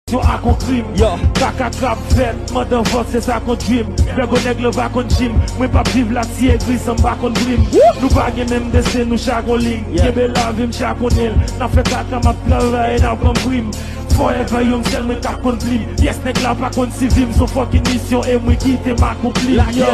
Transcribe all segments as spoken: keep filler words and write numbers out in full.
Sou ak on krim. Yo. Kaka k ap fèt, mandan fòk se sa k on dream. Lè gwo nèg lan pa konn jim. Mwen p ap viv la si egri san m pa konn prim. Nou pa gen menm desten, nou chak on liy. Kenbe lavi m chak on nil. N ap fè kaka, m ap travay, n ap pran prim. Forever young, sèl mwen k ap konn plim. Pyès nèg la pa konn si vi m s on fucking misyon e mwen kite m akonpli. Yo.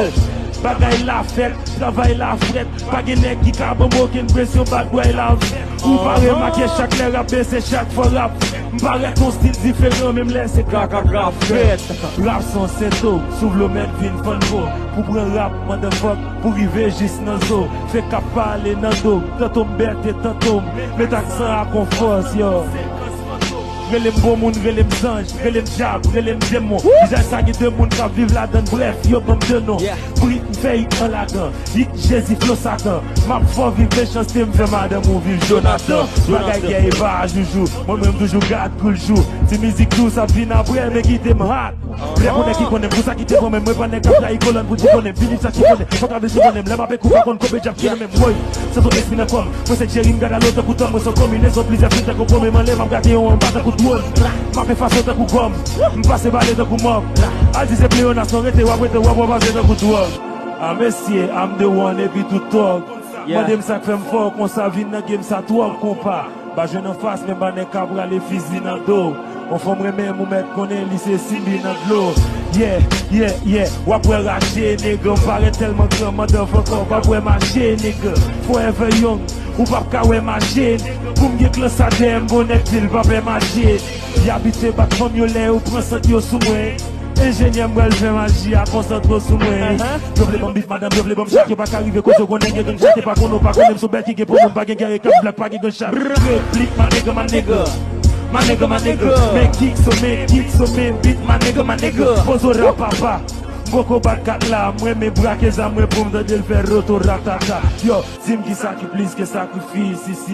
Bagay la fèt, travay la frèt. Pa gen nèg ki ka ban m okenn presyon, bad boy la fèt. Ou pa remake chak lè rap bese, chak fwa rap. M parèt yon stil diferan, menm lè se kaka k ap fèt. Rap s on sentom, si w vle w mèt vin fann vo. Pou pran rap, motherfuck, pou rive jis nan zo. Fè k ap pale nan do m, tanto m bèt e tanto m met aksan ak on fòs, yo. Rele m bon moun, rele m zanj, rele m dyab, rele m demon. Vizaj sa gen de moun k ap viv ladann, brèf, yo ban m de non. Brit m fè it an ladan, it Jezi flo Satan. M ap fè w viv mechanste, m fè madanm ou viv Jonatan. Bagay gè e pa a joujou, mwen menm m toujou gad kou l jou. Ti mizik dous ap vin apre, men kite m hot. Lè pou nèg ki konnen m, pou sa ki te konnen m, mwen pa nèg k ap rayi kolòn pou di konnen m. Vini sa ki konnen, fòk ave sou konnen m. Lè m ap ekou pa konn koube djab ki nan men m, woy. Santi espri nan kò m. Mwen se Jerry, m gad alo tankou tòm. Mwen se yon konbinezon plizyè fil tankou pwomem anlè, m ap gate yon anba tankou dwòn. M ap efase w tankou gòm. M pase bale tankou mòb. Al di se pleonasyon, rete w ap rete w ap pase tankou dwòg. A mesye, I'm the one epi tout tòg. Mande m sa k fè m fò konsa, vin nan game sa twòp konpa. Pa jwenn anfas, men pa nèg k ap rale fizi nan do. On fanm renmen m, ou mèt konnen li se Simbi nan dlo. Yeah, yeah, yeah, w ap wè rache, nèg, m parèt tèlman gran, motherfucker, w ap wè mache, nèg. Forever young, ou p ap ka wè mache, nèg. Pou m gen klan sa dèyè m, gon nèg vil pa pè mache. Y abitye bat fanm yo lè yo pran sant yo sou mwen. Enjenyè m pral fè maji a, konsantre w sou mwen. Yo vle ban m bif, madanm, yo vle ban m chat, yo pa ka rive koze w, gon nèg yo gang chat, e pa konnen w pa konnen m sou bèl ki gen pou moun, pa gen gè e kap blak, pa gen gang chat. Replik, my nigga, my nigga. My nigga, my nigga. Men kick so men, kick so men, beat, my nigga, my nigga. Pozo rap papa. M poko bat kat la, mwen men brake zam mwen pou m tande l fè roto ratata. Yo, di m ki sa ki plis ke sakrifis isi.